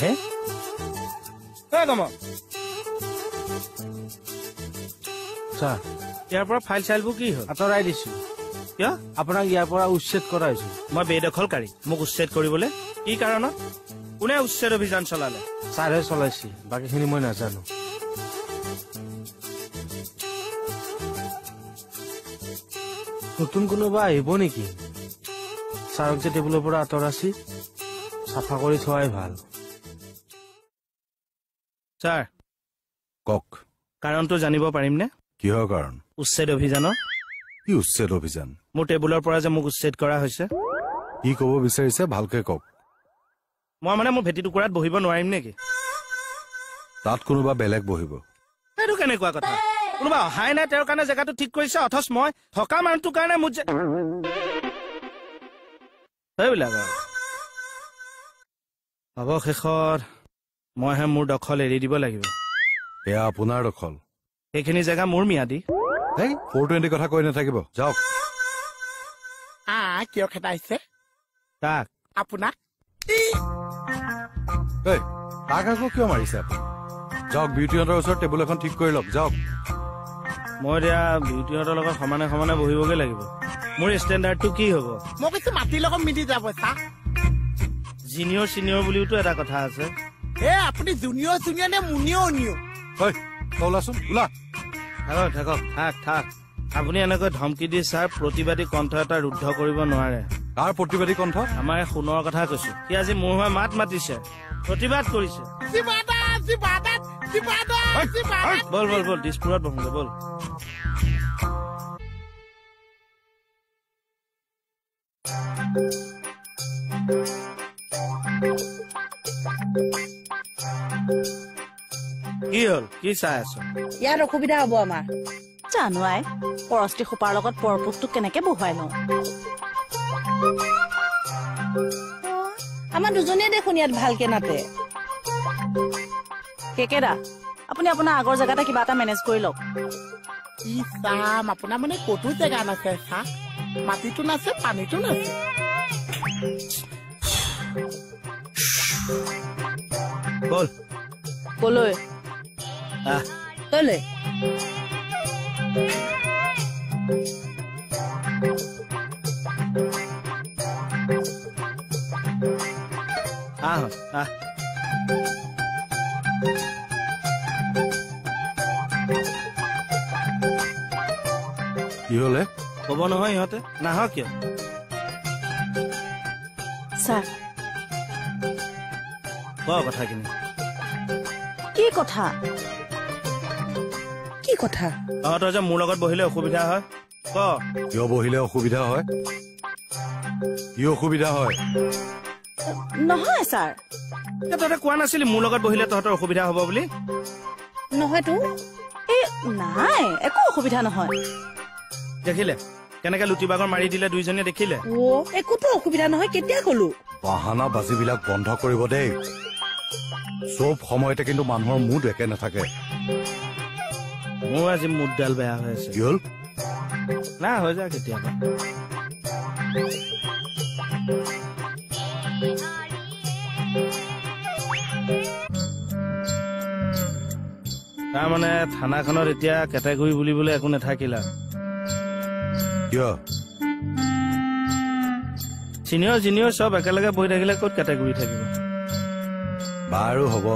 হে ছাৰ, ইয়াৰ পৰা ফাইল চাইলবোৰ কি হ'ল? আঁতৰাই দিছো। কিয়? আপোনাক ইয়াৰ পৰা উচ্ছেদ কৰা হৈছে। মই বেদখলকাৰী, মোক উচ্ছেদ কৰিবলৈ কি কাৰণত? কোনে উচ্ছেদ অভিযান চলালে? ছাৰে চলাইছে, বাকীখিনি মই নাজানো। নতুন কোনোবা আহিব নেকি? ছাৰক যে টেবুলৰ পৰা আঁতৰাছি, চাফা কৰি থোৱাই ভাল। ছাৰ কওক। কাৰণটো জানিব পাৰিমনে? কিহৰ কাৰণ? উচ্ছেদ অভিযানৰ। কি উচ্ছেদ অভিযান? মোৰ টেবুলৰ পৰা যে মোক উচ্ছেদ কৰা হৈছে। কি ক'ব বিচাৰিছে ভালকে কওক। মই মানে মোৰ ভেটি টুকুৰাত বহিব নোৱাৰিম নেকি? তাত কোনোবা বেলেগ বহিব। এইটো কেনেকুৱা কথা? কোনোবা অহাই নাই, তেওঁৰ কাৰণে জেগাটো ঠিক কৰিছে, অথচ মই থকা মানুহটোৰ কাৰণে মোৰ সেইবিলাক আৰু। অৱশেষত মইহে মোৰ দখল এৰি দিব লাগিব। এয়া আপোনাৰ দখল? সেইখিনি জেগা মোৰ ম্যাদী। এই 420 কথা কৈ নাথাকিব, যাওক। কিয় খেদাইছে তাক? আপোনাক? এই তাক আকৌ কিয় মাৰিছে আপুনি? যাওক, বিউটিহঁতৰ ওচৰত টেবুল এখন ঠিক কৰি লওক, যাওক। মই এতিয়া বিউটিহঁতৰ লগত সমানে সমানে বহিবগৈ লাগিব। মোৰ ষ্টেণ্ডাৰ্ডটো কি হ'ব? মই কৈছো মাটিৰ লগত মিলি যাব। চা, জিনিয়ৰ চিনিয়ৰ বুলিওতো এটা কথা আছে। এ আপুনি জুনিয়ৰ চিনিয়ৰ নে মুনিয়ৰ উনিয়ৰ? ওলাচোন, ওলা। থাকক থাকক, থাক থাক। আপুনি এনেকৈ ধমকি দি ছাৰ প্ৰতিবাদী কণ্ঠ এটা ৰুদ্ধ কৰিব নোৱাৰে। কাৰ প্ৰতিবাদী কণ্ঠ? আমাৰ সোণৰ কথা কৈছো। সি আজি মোৰ হৈ মাত মাতিছে, প্ৰতিবাদ কৰিছে। বল বল বল, দিছপুৰত বহোঁগে বল। কি হ'ল? কি চাই আছ? ইয়াত অসুবিধা হ'ব আমাৰ। জানো আই, পৰস্তি খোপাৰ লগত পৰপোকটো কেনেকে বহুৱাই লওঁ। আমাৰ দুজনীয়ে দেখোন ইয়াত ভালকে নাতে। কেকেদা, আপুনি আপোনাৰ আগৰ জেগাতে কিবা এটা মেনেজ কৰি লওক। ই চাম, আপোনাৰ মানে ক'তো জেগা নাছে। চা, মাটিতো নাছে, পানীতো নাছে। বল। কলৈ? কলৈ? আহ আহ। কি হলে ক'ব নহয় ইহঁতে, নাহ কিয়? ছাৰ ক কথাখিনি। কি কথা? কি কথা? তহঁতৰ যে মোৰ লগত বহিলে অসুবিধা হয়, ক। কিয় বহিলে অসুবিধা হয়? কি অসুবিধা হয়? নহয় ছাৰ। তহঁতে কোৱা নাছিলি মোৰ লগত বহিলে তহঁতৰ অসুবিধা হ'ব বুলি? নহয়তো। এই নাই, একো অসুবিধা নহয়। দেখিলে কেনেকে লুটি বাগৰ মাৰি দিলে দুইজনীয়ে, দেখিলে? অ, একোতো অসুবিধা নহয়, কেতিয়া কলো? বাহানা বাজিবিলাক বন্ধ কৰিব দেই। চব সময়তে কিন্তু মানুহৰ মুড একে নাথাকে। মোৰ আজি মুডডাল বেয়া হৈ আছে। কি হ'ল? না হৈ যায় কেতিয়াবা। তাৰমানে থানাখনত এতিয়া কেটেগৰী বুলিবলৈ একো নাথাকিল আৰু। কিয়? চিনিয়ৰ জিনিয়ৰ চব একেলগে বহি থাকিলে ক'ত কেটেগৰী থাকিব? বাৰু হ'ব,